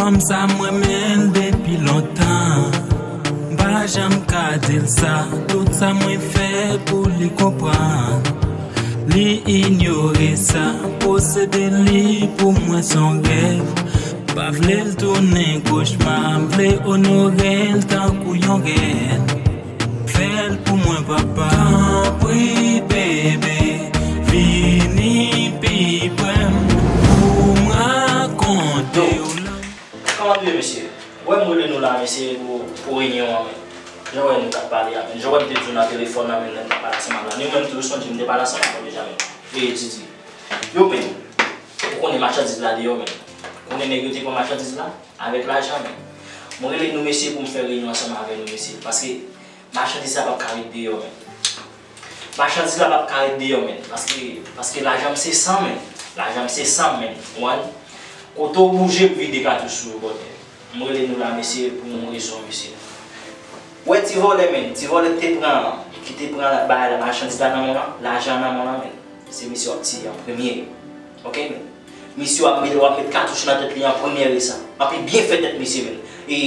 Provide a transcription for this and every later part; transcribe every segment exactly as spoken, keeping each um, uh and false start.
Fanm sa m renmen l depi lontan. M pa janm ka di l sa. Tout sa mwen fè pou li konprann. Li inyore sa. Posede li pou mwen s on rèv. M pa vle l tounen kochma. M vle onore l tankou yon rèn. Fè l pou mwen, papa. Tanpri, bebe, vini pi pre m pou m rakonte w. Kòman nou ye, mesye? Wè, m rele nou la, mesye, pou, pou reyinyon an, men. Jan wè nou t ap pale a, men. Jan wè m te di w nan telefòn nan, men, lè n t ap pale ansanm la. Nou menm tou, sonje m te pale ansanm avè w deja, men. E, Didi. Yo, men. Ou konnen machandiz la deyò, men. Ou konnen nèg yo te pran machandiz la avèk lajan, men. Mwen rele nou, mesye, pou m fè reyinyon ansanm avè nou, mesye. Paske machandiz la p ap ka ret deyò, men. Machandiz la p ap ka ret deyò, men. Paske, paske lajan m se san, men. Lajan m se san, men. Ou konprann? Kote w bouje, m vide katouch sou yo, bòdè. M rele nou la, mesye, pou yon rezon, mesye. Wè ti vòlè, men. Ti vòlè ki te pran, ki te pran bagay la, machandiz la nan men w lan, lajan nan men w lan, men. Se misye w ap tiye an premye. Oke, men. Misye w ap met, w ap met katouch nan tèt li an premye, e sa. Anpi byen fè tèt misye, men. E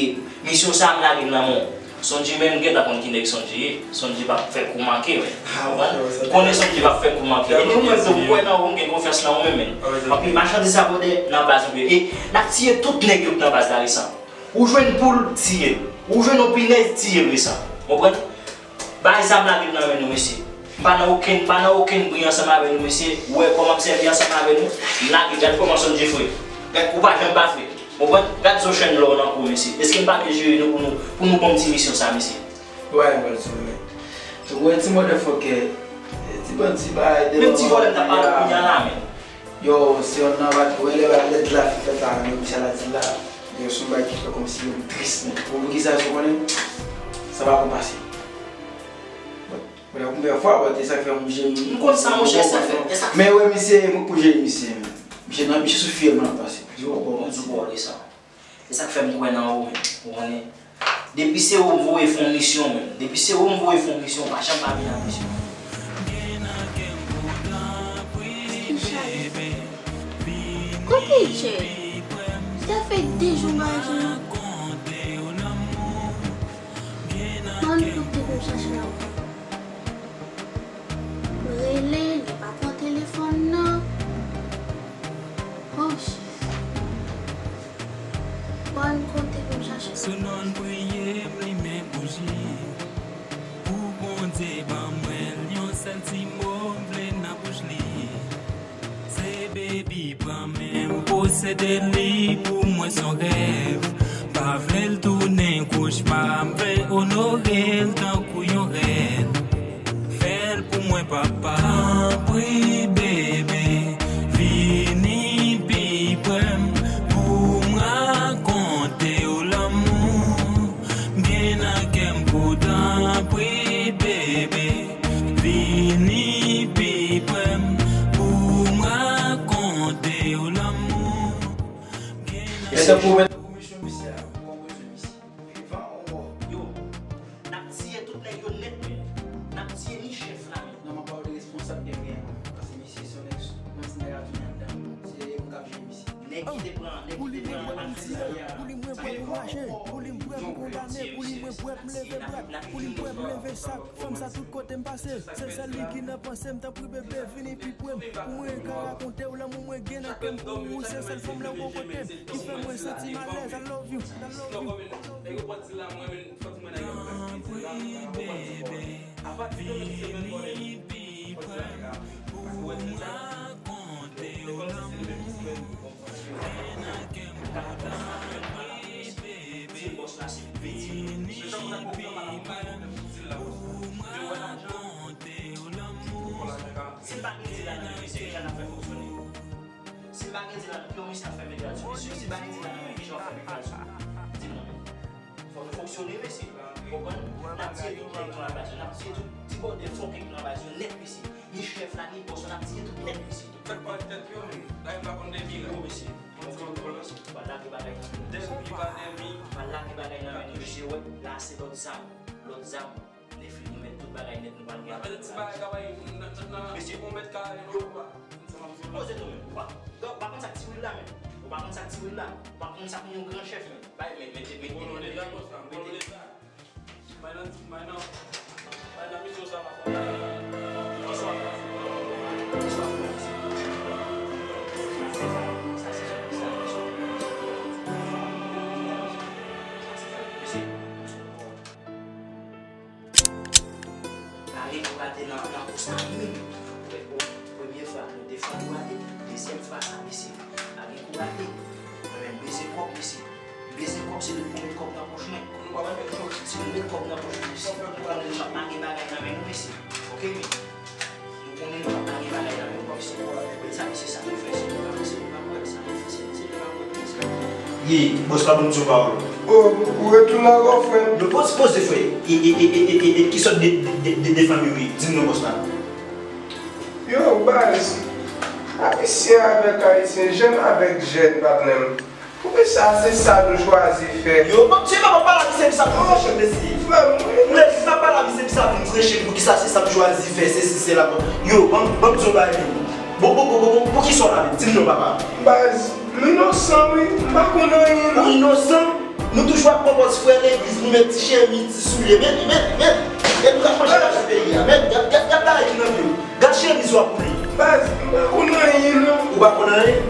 misyon sa a m lage l nan men w. Sondji menm gentan konn ki nèg Sondji ye. Sondji p ap fè kou manke, men. Ou konprann? M konnen Sondji p ap fè kou manke. E nou menm tou, m kwè nan ou, m gen konfyans nan ou menm, men. Anpi machandiz sa, bòdè, nan baz nou ye. E n ap tiye tout nèg yo k nan baz la, resan. Ou jwenn poul, tiye l. Ou jwenn yon pinèz, tiye l, resan. Ou konprann? Bagay sa m lage l nan men nou, mesye. M pa nan okenn, m pa nan okenn bri ansanm avè nou, mesye. Ou wè kòman m sèvi ansanm avè nou? M lage, gad kòman Sondji fre. Gad, ou pa janm pa fre. Ou konprann? Gad zo chèn lò w nan kou, mesye. Èske m pa byen jere nou pou nou, pou nou bon ti misyon sa, mesye? Wè, m pral di w, men. Ou wè ti motherfucker, ti bandi bagay de. Menm ti vòlè m t ap pale kounye a la, men. Yo, se yon nan bat, wè lè lèd la fin fèt la, yo misye la di la, yo se yon bagay ki fè kòmsi yo tris nèt. Bon, poukisa, ou konnen, sa pa konn pase. Bon, pou la premyè fwa, bon, e sa k fè m jemi. M konn sa, monchè, e sa k fè, e sa k fè. Men wè misye, mwen pou jemi misye, men. Misye nan, misye sou fyèl mwen ap pase. Yo, bon, bon, bon, sa. E sa k fè m kwè nan ou, men. Ou konnen. Depi se ou m voye fè yon misyon, men. Depi se ou m voye fè yon misyon, ou pa janm pa vin ak misyon. Kote Jay? Sa fè de jou m pa jwenn li. Mwen kote pou m chache la. M rele, li pa pran telefòn nan. Oh, Jezi. Bon kote pou m chache. Sou non l priye m limen bouji. Pou Bondye ban mwen l yon sèl ti mo m vle nan bouch li. Se baby pran men m posede li pou mwen s on rèv. Pa vle l tounen kochma, m vle onore l tankou yon rèn. Fè l pou mwen, papa. Tanpri, bebe, vini pi pre m pou m rakonte w lanmou m gen nan kè m pou w. Tanpri, bebe, vini pi pre m pou m rakonte w lanmou m gen nan kè m. Yo, n ap tiye tout nèg yo nèt, men. N ap tiye ni chèf la, men. Non, m ap pale de responsab de V A. Paske misye se yon nèg, yon ti nèg a tounen anndan. Se yon k ap jere misye. Nèg ki te pran, nèg ki te pran aktivite a. Pou li mwen prè pou mache, pou li mwen prè pou konbate, pou li mwen prè pou leve brad, pou li mwen prè pou leve sak. Fanm sa tout kote m pase, se sèl li ki nan panse m. Tanpri bebe, vini pi pre m. Pou mwen ka rakonte w lanmou mwen gen nan kè m pou ou. Se sèl fanm la w bò kote m ki fè mwen santi m alèz. I love you, I love you. Tanpri bebe, vini pi pre m pou m rakonte w lanmou m gen nan kè m pou w. Tanpri bebe, vini pi pre m pou m rakonte w lanmou m. Si m pa gen di la nan men misye, kijan n ap fè fonksyone? Si m pa gen di la nan men misye, ap fè medya sou misye. Si m pa gen di la nan men, kijan w ap fè medya sou? Di m non, men. Fò nou fonksyone, mesye. Konprann? N ap tiye tout nèg nou nan baz yo. N ap tiye tout ti bòdè fonke ki nan baz yo nèt, mesye. Ni chèf la, ni bòs la, n ap tiye tout nèt, mesye. Fèk pa tèt yo, men. Dayè m pa konn dèmi la. Yo, mesye. Konn fè yon kolans. Pa lage bagay nan men. Dèmi pa dèmi. Pa lage bagay nan men nou, mesye. Wè, la se lòt zam. Lòt zam. Nèf li, nou mèt tout bagay nèt, nou pral gen. Apre ti bagay ka bay nan, nan, nan, mesye, yon mèt kare, non, papa. Poze nou menm. Ou pa, ou pa konn sa k ti wil la menm. Pa konn sa k ti bout la. Pa konn sa k yon gran chèf menm. Bay men, mete, mete, mete. Bay nan, bay nan, bay nan misyon sa pa fò. Pa gen kou rate nan, nan kous la menm. Premye fwa, nou te fè kou rate. Dezyèm fwa sa, mesye. Pa gen kou rate. Mwen menm, beze kòb, mesye. Beze kòb, se nou pou met kòb nan pòch mwen. Si nou met kòb nan pòch mwen, mesye, nou konnen nou p ap lage bagay nan men nou, mesye. Oke, men. Nou konnen nou p ap lage bagay nan men nou, mesye. Sa, mesye, sa nou fè, se nou pa, se nou pa kwè, sa nou fè, se, se nou pa kwè, mesye. Ye, bòs la ban m di yon pawòl. Oh, ou retounen ankò, frè m? Yo, poze, poze, frè. E, e, e, ki sòt de, de, de, de, de fanmi w ye? Di m non, bòs la. Yo, baz. Ayisyen avèk Ayisyen, jèn avèk jèn, patnè m. Poukisa se sa nou chwazi fè? Yo, bon, se pa pale avè misye, sa pou preche, mesye. Frè m, wi. M lè di sa pale avè misye, sa pou preche, poukisa se sa m chwazi fè, se si, se la. Yo, ban m, ban m di yon bagay. Bon, bon, bon, bon, bon, poukisa w la menm? Di m non, papa. Baz, m inosan, wi. M pa konn anyen, non. Ou inosan? Nou toujou ap pran pòz frè legliz, nou met ti chemiz, ti soulye, men, men, men, e nou ka chanje lavi peyi a, men, gad, gad, gad bagay ki nan pye w, gad chemiz w ap boule. Baz, m pa konn anyen, non. Ou pa konn anyen?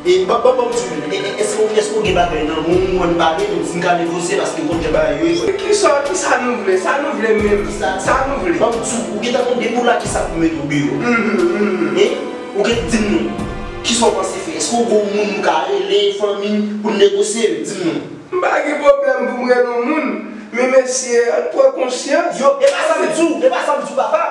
E, ban, ban, ban m di w, e, e, èske, èske w gen bagay nan men w, ou ann pale, nou di n ka negosye, paske w konn jan bagay yo ye. Kisa, kisa nou vle? Sa nou vle menm? Kisa? Sa nou vle? Ban m di w, ou gentan konn depi w la, kisa pou mete w deyò? Mhm, mhm. E, ou gen, di m non, kisa w panse fè? Èske w gen yon moun nou ka rele, fanmi, pou n negosye? Di m non. M pa gen pwoblèm pou m rele yon moun, men mesye, ann pran konsyans. Yo, e pa sa m di w, e pa sa m di w, papa.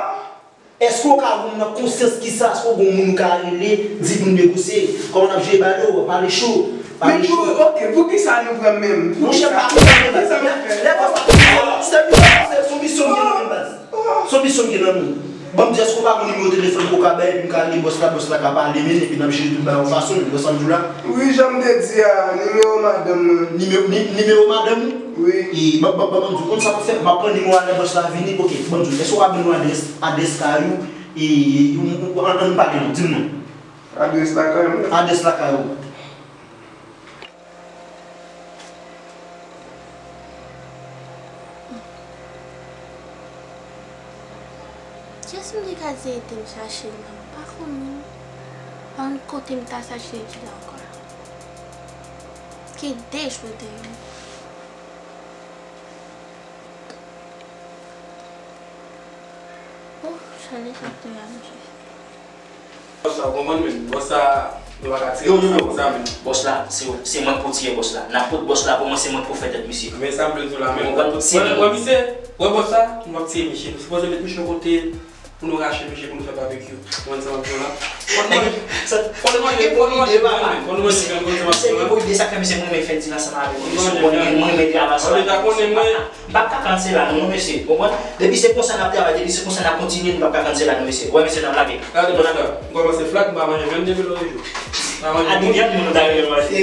Èske w ka rann nan konsyans kisa? Èske w gen yon moun ou ka rele, di pou n negosye? Kòman n ap jere bagay yo? W ap pale cho, pale cho. Men pou, oke, poukisa nou pran menm? Monchè, m pa konprann menm. Lè, lè bòs la, se, se, se yon misyon m gen nan menm, baz. Se yon misyon m gen nan menm. Ban m di, èske w pa gen nimewo telefòn ke w ka bay, epi m ka rele bòs la, bòs la ka pale, men, epi n ap jere tout bagay yon fason, men, bòs la m di w la. Wi, jan m te di a, nimewo madanm mwen. Nimewo, ni-, nimewo madanm ou? Wi. E, ban, ban, ban, ban m di w, konn sa m ap fè, m ap pran nimewo a lè bòs la vini, oke, ban m di w, èske w ka ban nou adrès, adrès kay ou, e, ou, ou, ann, ann pale non, di m non. Adrès lakay mwen? Adrès lakay ou. Kiyès m te ka di ede m chache l la? M pa konnen. Pa konn kote m ta chache l la ankò. Gen de jou deja. Oh, chale sa k te a, mesye. Bòs la, ou konprann menm? Bòs la, nou pa ka tire konsa menm. Bòs la, se, se mwen k pou tiye bòs la. N ap pot bòs la pou mwen, se mwen k pou fè tèt misye. Men sa m vle di w la menm. Ou konprann? Se mwen. Wè misye, wè bòs la, nou p ap tiye misye. Nou sipoze met misye yon kote pou nou rache misye, pou nou fè babekyou. Ou konprann sa m ap di w la? Fò nou manje, fò nou manje, fò nou manje grenn menm, fò nou manje grenn, ou konn sa m ap di w la? Misye gen bon ide, sa k fè misye mwen renmen fè ti ansanm avèk mwen. Misye mwen renmen, mwen renmen travay ansanm avèk misye. Ou deja konnen mwen. M p ap ka cancel la non, non, mesye. Konprann? Depi se konsa n ap travay, depi se konsa n ap kontinye, nou p ap ka cancel la non, mesye. Wè, mesye, n ap lage. Gade, bòs la, m kòmanse flag, m pa manje menm depi lòt jou. M pa manje. A, depi yè nou ta rive manje.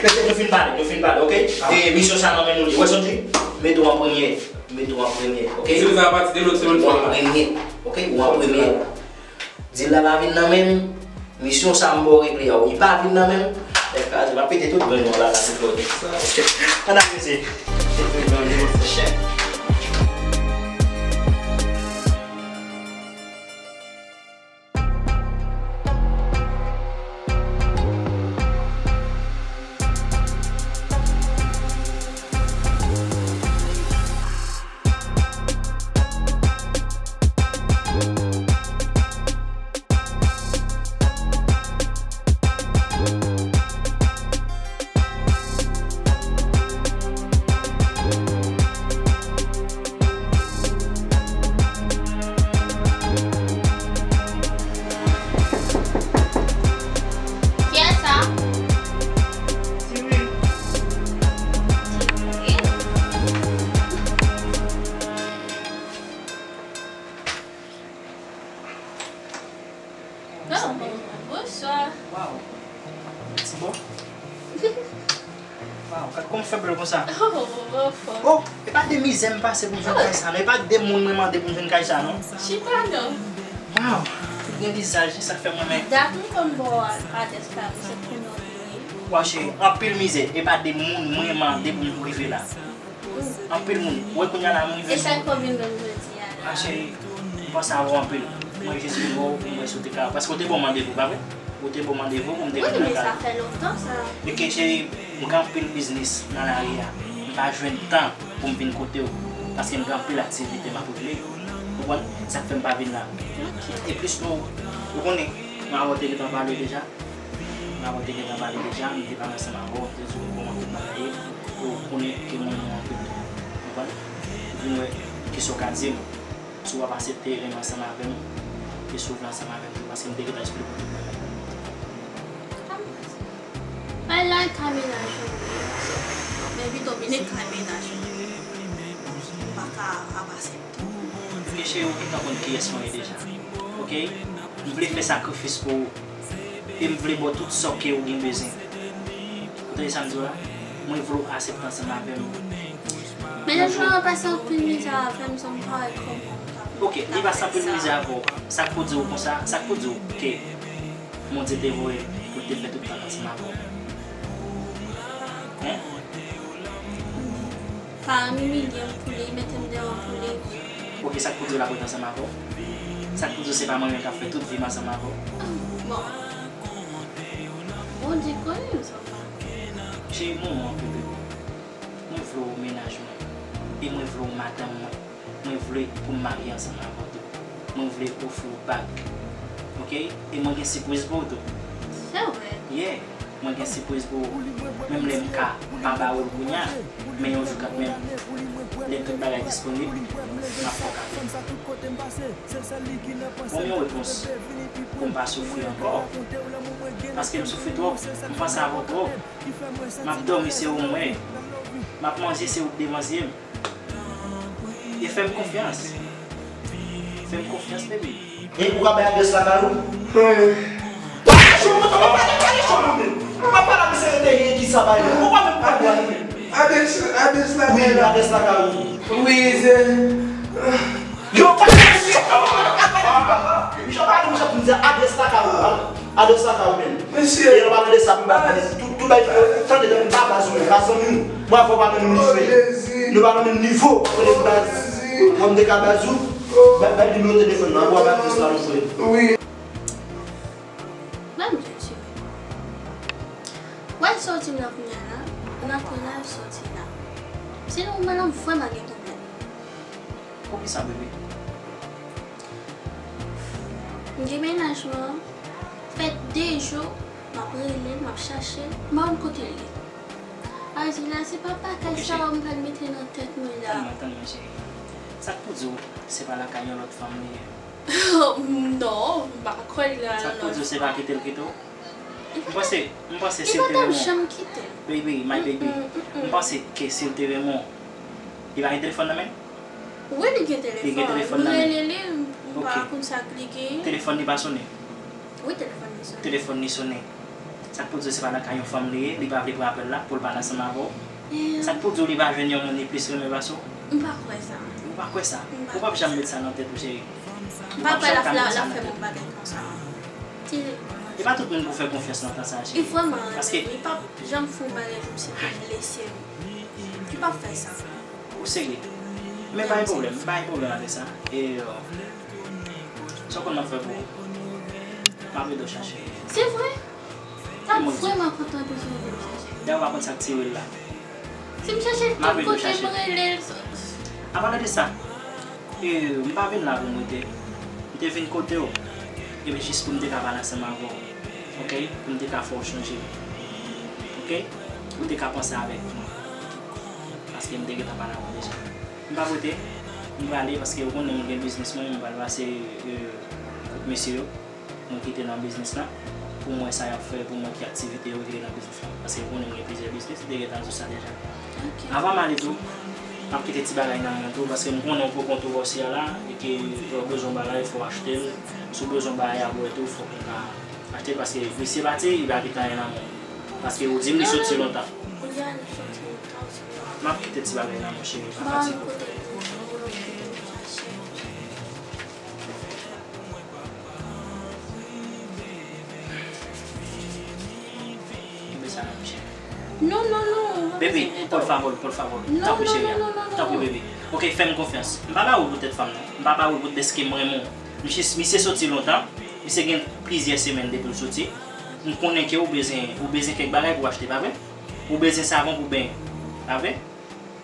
Mesye, nou fin pale, nou fin pale, oke? E, misyon sa nan men nou li. Wè, sonje, mete w an premye, mete w an premye, oke? Di l sa a pati de lòt semèn. Ou an premye, oke? Ou an premye. Dil la pa vin nan men m, misyon sa m ba w regle a, wi, pa vin nan men m. Nèg kraze, m ap pete tout grenn nou an la, la se flòte. Ann al, mesye. Kiyès sa? Ti Wi. Ti Wi. Oh, bonswa. Waw. Ti bon? Waw, gad kòm fè bèl konsa. Oh, oh, oh, oh. Oh, e pa de mizè m pase pou m jwenn kay sa, non. E pa de moun mwen mande pou m jwenn kay sa, non. Chita, non. Waw. Gen vizaj li, sa k fè m renmen. Dat m konn ba w adrès la, se kounye a w vini. Wa cheri, anpil mizè, e pa de moun mwen mande pou m rive la. Anpil moun, ou wè kounye a la m rive. E sa k fè w vin jwenn m jodi a la? Wa cheri, m panse avè w anpil. Mwen jis vin wè w pou m wè si w te ka, paske w te ban m randevou, pa vre? Ou te ban m randevou pou m te vin nan kay. Wi, men sa fè lontan sa. E ke cheri, m gen anpil biznis nan lari a. M pa jwenn tan pou m vin kote w, paske m gen anpil aktivite m ap regle. Ou konprann? Sa k fè m pa vin la. Ok. E plis tou, ou konnen, mwen avè w te gentan pale deja. Mwen avè w te gentan pale deja, m te pale ansanm avè w, m te di w kòman tout bagay ye. Ou konnen ke mwen renmen w anpil tou. Ou konprann? Vin wè kisa w ka di m. Si w ap aksepte renmen ansanm avè m, e si w vle ansanm avè m tou, paske m te gentan esplike w tout bagay. Bay la kay mennaj ou wi, men pito vini kay mennaj ou. M pa ka ap aksepte. Cheri, ou gentan konn kiyès mwen ye deja. Oke? M vle fè sakrifis pou ou. E m vle ba w tout sa ke ou gen bezwen. Ou tande sa m di w la? Mwen vle w aksepte ansanm avè m. Men lòt jou an pase anpil mizè avè m, sa m pa wè kòman m ka. Oke, li pase anpil mizè avè w. Sa k pou di w konsa? Sa k pou di w ke Bondye te voye pou l te fè tout tan ansanm avè w? Hein? Pa imilye m pou li, mete m deyò pou li. Oke, sa k pou di w l ap ret ansanm avè w? Sa k pou di w se pa mwen menm k ap fè tout vi m ansanm avè w? Bon. Bondye konnen m sa pa. Cheri, m renmen w anpil, bebe. Mwen vle w mennaj mwen. E mwen vle w madanm mwen. Mwen vle pou m marye ansanm avè w tou. Mwen vle ofri w bag. Oke? E mwen gen sipriz pou w tou. Se vre? Yeah. Mwen gen sipriz pou ou. Menm lè m ka pa ba ou l kounye a, men yon jou kanmenm, lè tout bagay disponib, m ap fè w kado. Ban m yon repons pou m pa soufri ankò. Paske m soufri twòp, m panse avè w twòp. M ap dòmi, se ou m wè. M ap manje, se ou k devan zye m. E fè m konfyans. Fè m konfyans, baby. E ou ka bay adrès lakay ou? Wi. Pale cho, mwen, mwen pale, pale cho, mwen menm. Mwen pale a misye rete gen ki sa bay la. Ou pa menm pale a li. Adrès, adrès lakay la. Wi, adrès lakay ou. Wi, se. Yo, pale, pale, pale, pale, pale. Misye pale, misye ap di adrès lakay ou, a. Adrès lakay ou menm. Mesye. E nou pa tande sa pou m pa tande. Tout, tout bay, tande, tande, m pa baz ou menm, pa zanmi w. Mwen avè w pa nan menm nivo. Oh, Jezi. Nou pa nan menm nivo. Kote m baz. Oh, Jezi. Mwen m te ka baz ou. Oh. Bay, bay nimewo telefòn nan, ou ap adrès la nou frè. Wi. Ban m di w, cheri. Wè sòti m nan kounye a la, m antre la, sòti la. Se nan moman la, m vrèman gen pwoblèm. Poukisa, bebe? M gen mennaj mwen, fè de jou, m ap rele l, m ap chache l, m pa konn kote l ye. Ayiti la, se pa bagay sa yo m pral mete nan tèt mwen la. Tann mwen, tann mwen, cheri. Sa k pou di w se pa lakay yon lòt fanm li ye? Non, m pa kwè l la. Sa k pou di w se pa kite l kite w? M panse, m panse si l te renmen w. Li pa t ap janm kite m. Baby, my baby. Mm, mm, mm, mm. M panse ke si l te renmen w, li pa gen telefòn nan men l? Wi, li gen telefòn. Li gen telefòn nan men l. M rele li, m pa konn sa k li genyen. Telefòn li pa sonnen? Wi, telefòn li sonnen. Telefòn li sonnen. Sa k pou di w se pa nan kay yon fanm li ye, li pa vle pran apèl la pou l pale ansanm avè w? Sa k pou di w li pa jwenn yon moun li plis renmen pase w? M pa kwè sa. Ou pa kwè sa? M pa kwè sa. Ou p ap janm met sa nan tèt ou, cheri. M pa kwè l ap, l ap fè m yon bagay konsa. E pa tout moun pou fè konfyans nan tan sa a, cheri. Li vrèman renmen m, li p ap janm fè yon bagay kòmsi pou blese m. Li p ap fè sa. Ou serye? Men pa gen pwoblèm, pa gen pwoblèm avèk sa. E, euh, sa w konn m ap fè pou ou? M ap ede w chache. Se vre? Sa vrèman kontan ke si w ede m chache. Dayè, w pa konn sa k tire l la. Si m chache l tout kote, m rele l. Apadan de sa, e, m pa vin la pou m rete. M te vin kote w. Epi jis pou m te ka pale ansanm avè w. Oke? Pou m te ka fè w chonje. Oke? Pou w te ka panse avèk mwen. Paske m te gentan pale avè w deja. M p ap rete. M prale paske ou konnen m gen biznis mwen, m pral pase, e, kot mesye yo. Mwen kite nan biznis la, pou m wè sa y ap fè, pou m wè ki aktivite yo genyen nan biznis la. Paske ou konnen m gen plizyè biznis, m te gentan di w sa deja. Ok. Avan m ale tou, m ap kite ti bagay nan men w tou, paske m konnen w poko konn tou bòs ya la, e ke lè w bezwen yon bagay, fò w achte l. Si w bezwen yon bagay a bwè tou, fòk ou ka achte l, paske misye pati, li pa kite anyen nan men w. Paske ou di m li soti lontan. M ap kite ti bagay nan men w, cheri, pa fatige w. Ba m kote l toujou, m ap chache. Non, non, non. Baby, por favor, por favor. Tanpri, cheri. Tanpri, baby. Ok, fè m konfyans. M pa ba ou pou tèt fanm, non. M pa ba ou pou, dèske m renmen w. Misye, misye soti lontan. Misye gen plizyè semèn depi l soti. M konnen ke ou bezwen, ou bezwen kèk bagay pou w achte, pa vre? Ou bezwen savon pou benyen, pa vre?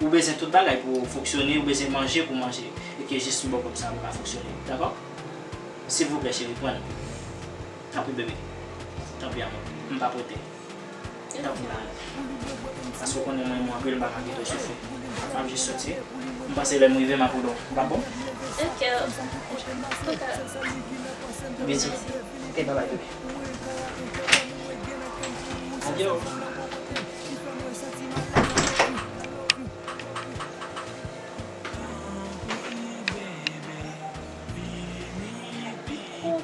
Ou bezwen tout bagay pou fonksyone, ou bezwen manje pou manje. E ke jis m ba w kòb sa pou ka fonksyone. Dakò? Silvouplè, cheri, pran l. Tanpri, bebe. Tanpri, amò. M pa pote. Tanpri, amò. Paske w konnen mwen, mwen anpil, m pa ka kite w soufri. M ap jis soti. M panse lè m rive, m ap rele w. Ou pa bon? Ok. Ok. Beti. Ok, bye bye, bebe. Adye. Oh,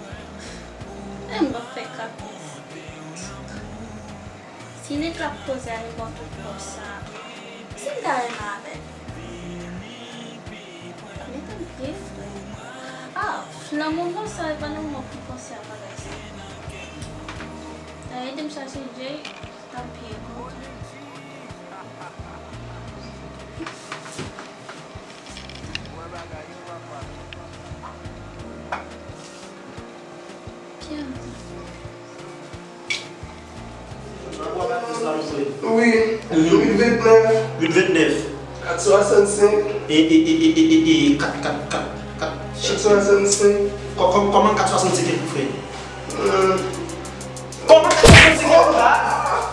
e m ap fè kat. Si nèg la ap koze a li ban tout kòb sa, si m ta renmen avè l. Mete m pye frè. Ah, nan moman sa, e pa nan moman pou panse a bagay sa. Ede m chache Jay. Tanpri, bon. Pierre. Wi. Mhm. Uit vennèf. Uit vennèf. Kat swasannsenk. E, e, e, e, e, e, e, kat, kat, kat, kat. Kat swasannsenk. Kò-, kò-, kòman kat swasannsenk e pou fè? Euh, Kòman kat swasannsenk e pou la?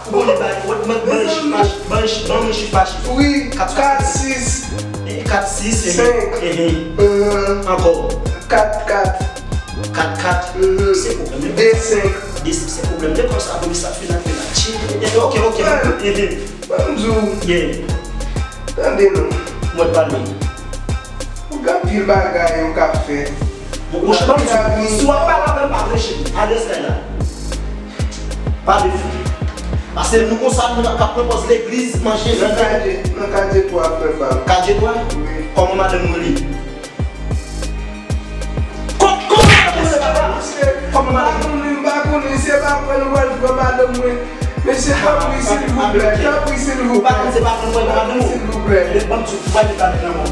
Ou konnen bay, ou mwen ban chif pa chif, ban chif, ban mwen chif pa chif. Wi, kat swasannsenk. Kat sis. E, kat sis, e, senk. E, e. Euh, Ankò. Kat kat. Kat kat. Mhm. Se pwoblèm de de senk. De senk, se pwoblèm de kò sa, polis ap fè nan fè nan. Chi, e, ok, ok. Wè. E, e. Ban m di w. Yeah. Tande non. Mwen pale. Ou gen anpil bagay ou ka fè. Bon, monchè, ban m di w, si w ap pale avè m, pa preche m. Adrès kay la. Pa de fou. Paske nou konsa, nou k ap pran pòz legliz, manje. Nan katye, nan katye twa, frè pa m. Katye twa? Wi. Kòman madanm mwen li? Kò-, kòman madanm mwen li, papa? Kòman madanm? M pa konnen, m pa konnen, se pa mwen nou pral pran madanm mwen. Mesye, tanpri, silvouplè, tanpri, silvouplè. Ou pa konn se pa mwen pral pran madanm ou? Tanpri, silvouplè. Ebyen, ban m di w, ou pa gen bagay nan men w.